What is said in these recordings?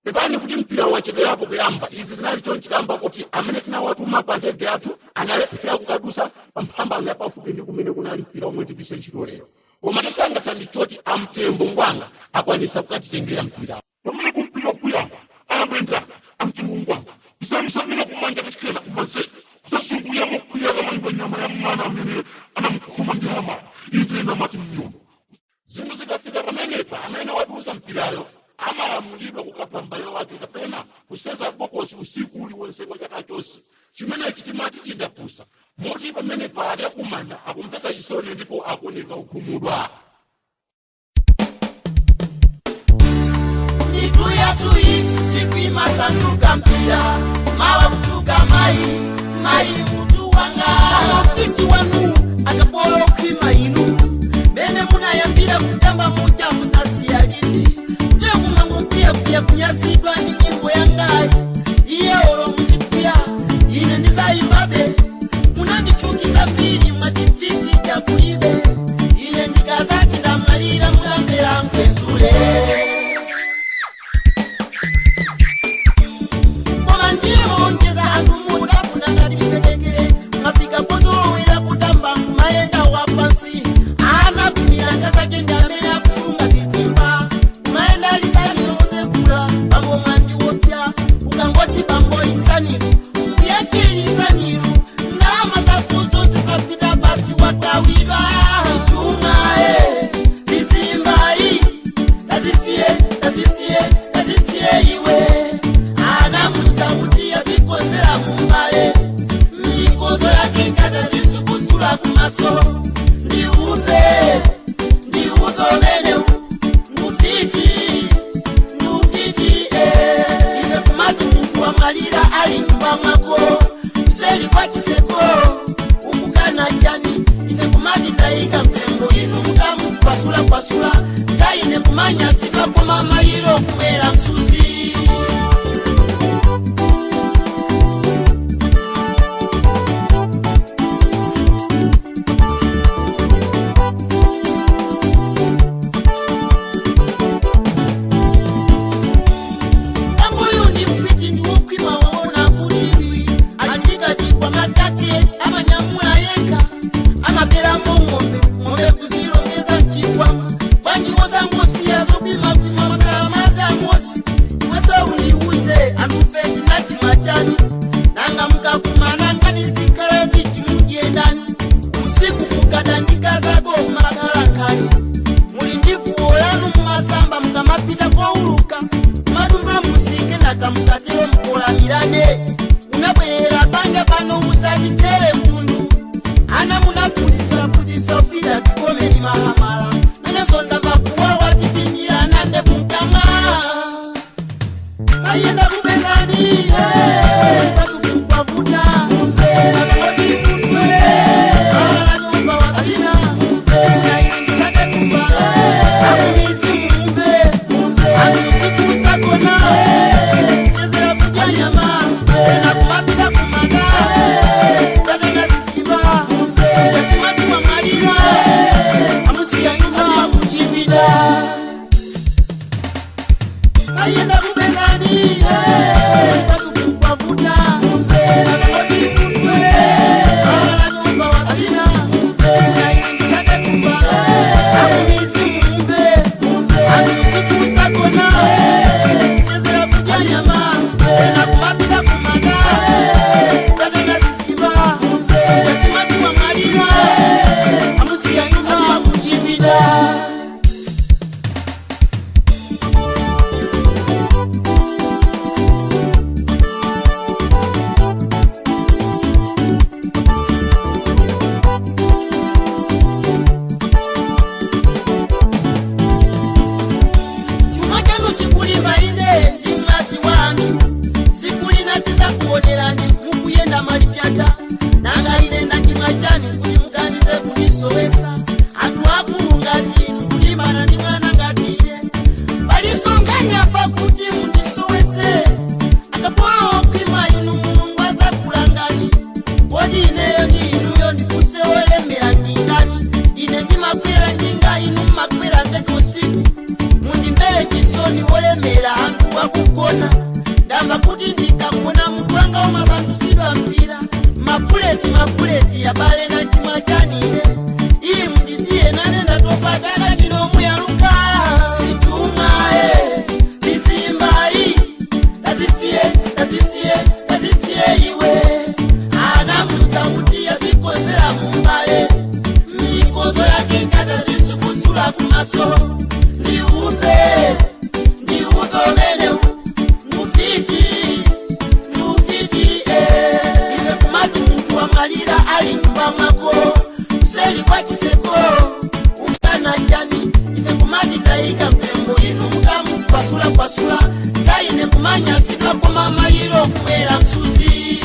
Pepani kuti mpira wachedwerapo kuyamba. Izi zinali chonchi kamba kuti amene tinawatuma pa ndege yathu analephera kukadusa pa mphambano yapafupi ndi kumene kunali mpira omwe tigwise ntchito lero. Koma tisangalatsa ndi choti amtembo ngwanga akwanisa kukatitengera mpira. Pamene kumpira kuyamba, ayambendana amtembo ngwanga kusamisamira kumanja kuchikena kumanzere kusasungulira mokwira kamalidwa nyama ya mwana amene anamukhoma ndi hamala ipena mati mnyondo. Zinthu zikafika pamenepa, amene watulusa mpirayo amalamulidwa kukapha m'bale wake kapena kuseza bokosi usiku uliwonse kwa chaka chonse. Chimenechi timati chindapusa, moti pamene paja kumanda akumvetsa chisoni ndipo akuoneka kukhumudwa. Mitu yathu usiku imasanduka mpira, mawa kusuka mayi mayi mutu wanga. Mafiti wanu akapolo khwima inu, mene munayambira kutamba muja mudzasiya liti? Ndiye kumangokwiya kuya kunyasidwa ndi nyimbo yangayi. Iye olo muzikwiya, ine ndizayimbabe. Munandichukisa mbiri, mwatifiti chakulibe. Ine ndikazati ndamwalira, mulambera mkwezule. Koma ndiye monjeza, anthu mudafuna ngati mpetekere. Mwafika pozolowera kutamba kumayenda wapansi. Anapimira zake ndi amene akusunga zizimba, kumayenda lisani losekula. Bambo mwandiwopya, ukangoti bambo isaniru mbuyachilisaniru, ndalama zako zonse zapita pasi, wakawidwa chuma e zizimbayi. Tazisiye, tazisiye, tazisiye iwe. Anamuza kuti azikonzera mumbale, mikozo yake nkaza zisukusula kumaso. Ndiupe, ndiupe umenewu, ndufiti, ndufiti eh. Ife kumati munthu wamalira ali nyumba mwako kuseli kwa chiseko, ukukana chani? Ife kumati tayika mtembo, inu mukamukwasulakwasula. Zaine kumanya sipakoma maliro kumwera msuzi. Ambuyu ndi mfiti, ndiwokhwima, waona kuti andikachikwa makake amanyamula yekha, amaperamo ng'ombe ng'ombe kuzilongeza mchikwama. Bwanjiwo sangosiya zopimapima masalamazi amosi? Iwenso undiuze, anthufe tinachimwa chani? Nanga mukakumana ngani zikhala kuti timudyendani? Usiku kukadandika zako kumakhala nkhani. Muli ndi fuwo lanu, mumasamba mukamapita kouluka, matumba musike nakamukatero mukolamirane. Unabwerera panja pano, usatitere mtundu. Ana munaphunzitsaphunzitsa ufida tikomeni mahamala. Nanenso ndamva kuwawa, tipindira nande kumkamwa. Mayenda kupezani patukupavuta Ayenda kupezani patukupavuta. ndachedwa kugona. Ndamva kuti ndikagona mutu wanga umasandusidwa mpira. Mapuleti mapuleti abale na chimwa chanine. Iyi mundisiye nane ndatopa kaka chinomuyaluka. Zichuma zizimbai tazisiye tazisiye tazisiye iwe. Anamuza kuti azikozera mumbale. Mikozo yake ngaza zisukusula kumaso. Ndiupe ndiupe umene mufiti mufiti Ife kumati munthu wamalira ali nyumba mwako. Kuseli kwa chiseko ukana chani. Ife kumati tayika mtembo inu mukamukwasula kwasula. Zaine kumanya sidwakoma maliro kumwera msuzi.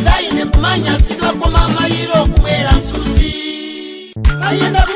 Zaine kumanya sidwa koma maliro kumwera msuzi. Ayenda